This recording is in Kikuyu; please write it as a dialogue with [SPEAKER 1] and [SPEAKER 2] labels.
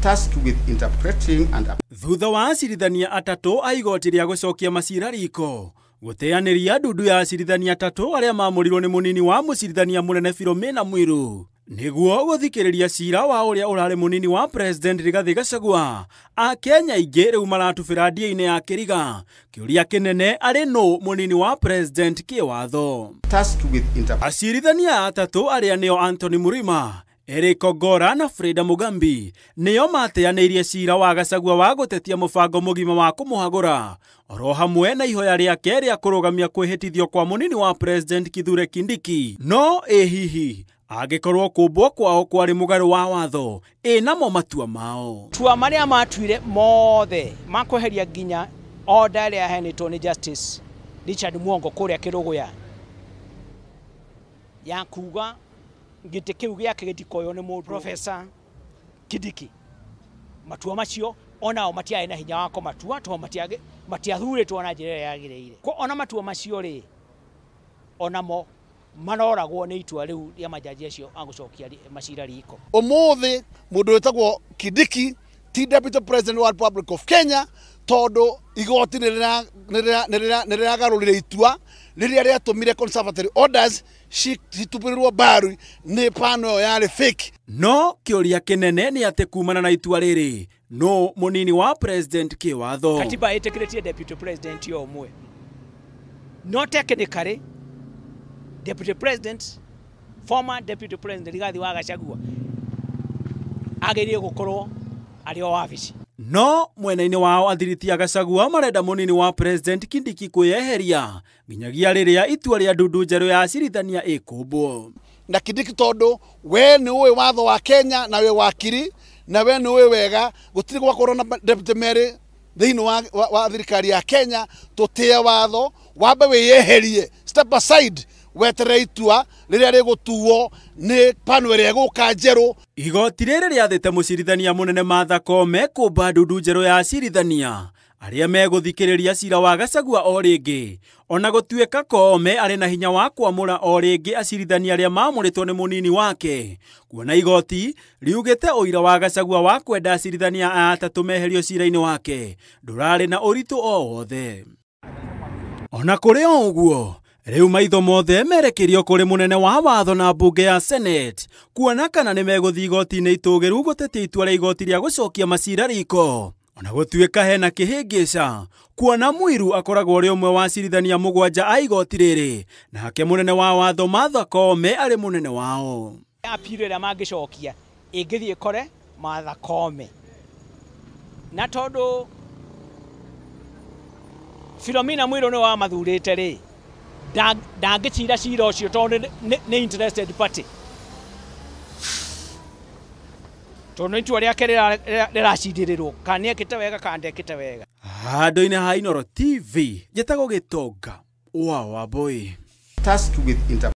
[SPEAKER 1] Tasked with interpreting and
[SPEAKER 2] Thutha wa acirithania atatũ a igoti rĩa gũcokia macira riko gũteanĩria ndundu ya acirithania atatũ arĩa maamũrirwo nĩ mũnini wa mũcirithania mũnene Philomena Mwiru nĩguo gũthikĩrĩria cira wa ũrĩa ũrarĩ mũnini wa President Rigathi Gachagua. Akenya aingĩ rĩu maratubĩra ndia-inĩ ya Kĩriga kĩũria kĩnene arĩ nũ mũnini wa President kĩwatho.
[SPEAKER 1] Tasked with
[SPEAKER 2] Acirithania atatũ arĩa nĩo Anthony Murima, Eric Ogora na Freda Mugambi nĩo mateanĩirie cira wa Gachagua wa gũtetia mũbango mũgima wa kũmũhagũra oro hamwe na ihoya rĩake rĩa kũrũgamia kwĩhĩtithio kwa mũnini wa President Kithure Kindiki. No ĩ hihi angĩkorwo kũmbwo kwao kwarĩ mũgarũ wa watho, ĩ namo matua mao?
[SPEAKER 3] Matua marĩa matuire mothe makweheria nginya order ĩrĩa yaheanĩtwo nĩ Justice Richard Mwongo kũrĩa Kĩrũgũya ya kuga gĩtĩ kĩu gĩake gĩtikoywo nĩ mũndũ Professor Kindiki. Matua macio onao matiarĩ na hinya wa kũmatua tondũ matiathurĩtwo na njĩra ĩrĩa yagĩrĩire. Kwa ona matua macio rĩ, onamo manoragwo nĩ itua rĩu rĩa majaji acio a gũcokia macira riko.
[SPEAKER 4] Ũmũthĩ mũndũ wĩtagwo Kindiki ti Deputy President wa Republic of Kenya tondũ igoti nĩ rĩragarũrire itua rĩrĩa rĩatũmire conservatory orders citubĩrĩrwo mbaru nĩ pano ĩyo yarĩ fake.
[SPEAKER 2] No kĩũria kĩnene nĩ atĩ kumana na itua rĩrĩ no mũnini wa President kĩwatho.
[SPEAKER 3] Katiba ĩtĩkĩrĩtie Deputy President yo ũmwe, no technically Deputy President, former Deputy President Rigathi wa Gachagua agĩrĩire gũkorwo arĩ o wabici.
[SPEAKER 2] No mwena-inĩ wao athiriti a Gachagua marenda mũnini wa President Kindiki kwĩyeheria nginyagia rĩrĩa itua rĩa ndundu njerũ ya acirithania ĩkũmbwo.
[SPEAKER 4] Na Kindiki tondũ we nĩ ũĩ watho wa Kenya na wĩ wakiri na we nĩ ũĩ wega gũtirĩ gwakorwo na deputy merĩ thĩinĩ wa thirikari ya Kenya, tũtĩe watho, wambe wĩyeherie, step aside, weterere itua rĩrĩa rĩgũtuo nĩ pano ĩrĩa ĩgũka njerũ.
[SPEAKER 2] Igoti rĩrĩ rĩathĩte mũcirithania mũnene Martha Koome kũmba ndundu njerũ ya acirithania arĩa megũthikĩrĩria cira wa Gachagua o rĩngĩ, ona gũtuĩka Koome arĩ na hinya wa kwamũra o rĩngĩ acirithania arĩa maamũrĩtwo nĩ mũnini wake, kuona igoti riugĩte ũira wa Gachagua wa kwenda acirithania aya atatũ meherio cira-inĩ wake ndũrarĩ na ũritũ o wothe. Ona kũrĩ o ũguo, rĩu maitho mothe merekerio kũrĩ mũnene wa watho na mbunge ya Senate kuona kana nĩ megũthiĩ igoti-inĩ itũgĩru gũtetia itua rĩa igoti rĩa gũcokia macira riko. Ona gũtuĩka hena kĩhĩngĩca kuona Mwiru akoragwo ũrĩ ũmwe wa acirithania mũgwanja a igoti rĩrĩ, nake mũnene wa watho Martha Koome arĩ mũnene wao.
[SPEAKER 3] Appeal ĩrĩa mangĩcokia ĩngĩthiĩ ĩkore Martha Koome, na tondũ Philomena Mwiru nĩwe wamathurĩte rĩ, ndangĩcira cira ũcio tondũ nĩ interested party, tondũ itua rĩake rĩracindĩrĩrwo kana nĩekĩte wega kana ndekĩte wega.
[SPEAKER 2] Handũ-inĩ ha Inooro TV njĩtagwo Gĩtonga wa Wambui.
[SPEAKER 1] Tasked with